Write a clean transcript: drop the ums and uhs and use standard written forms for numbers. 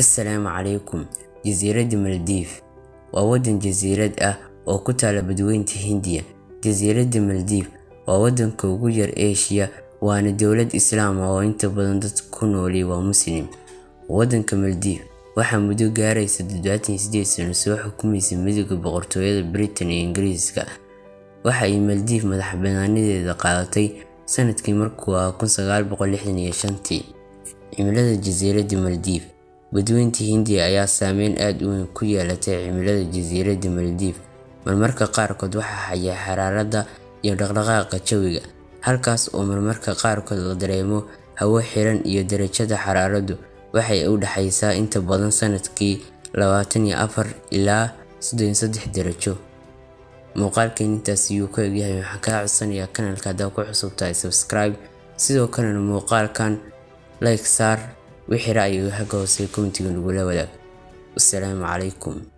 Assalaamu calaykum. Jasiiradda Maldives waa waddan jasiirad ah oo ku taalla Badweynta Hindiya. Jasiiradda Maldives waa waddanka ugu yar Aasiya, waana dowlad Islaam ah oo inta badan dadka ku nooli waa Muslim. Waddanka Maldives waxaa muddo gaaraysa 78 sano soo xukumaysay Midowga Boqortooyada Britain iyo Ingiriiska. Waxa ay Maldives madax-bannaanideeda qaadatay sanadkii markuu ahaa 1965. Cimilada Jasiiradda Maldives. Badweynta Hindiya ayaa saameyn aad u weyn ku yeelatay cimilada jasiiradda Maldives. Marmarka qaarkood waxaa haya xaraaradda iyo dhaqdhaqaaqa jawiga, halkaas oo marmarka qaarkood la dareemo hawo xiran iyo darajada xaraaraddu waxay u dhaxaysaa inta badan sanadkii 24 ilaa 33 darajo. Muuqaalkan intaas ayuu ku egyahay. Waxaan kaa codsanayaa kanalka haddaad ku cusub tahay subscribe, sidoo kalena muuqaalkan like saar, wixii ra'yiga xagga hoose commentiga nagula wadaag. Wassalaamu calaykum.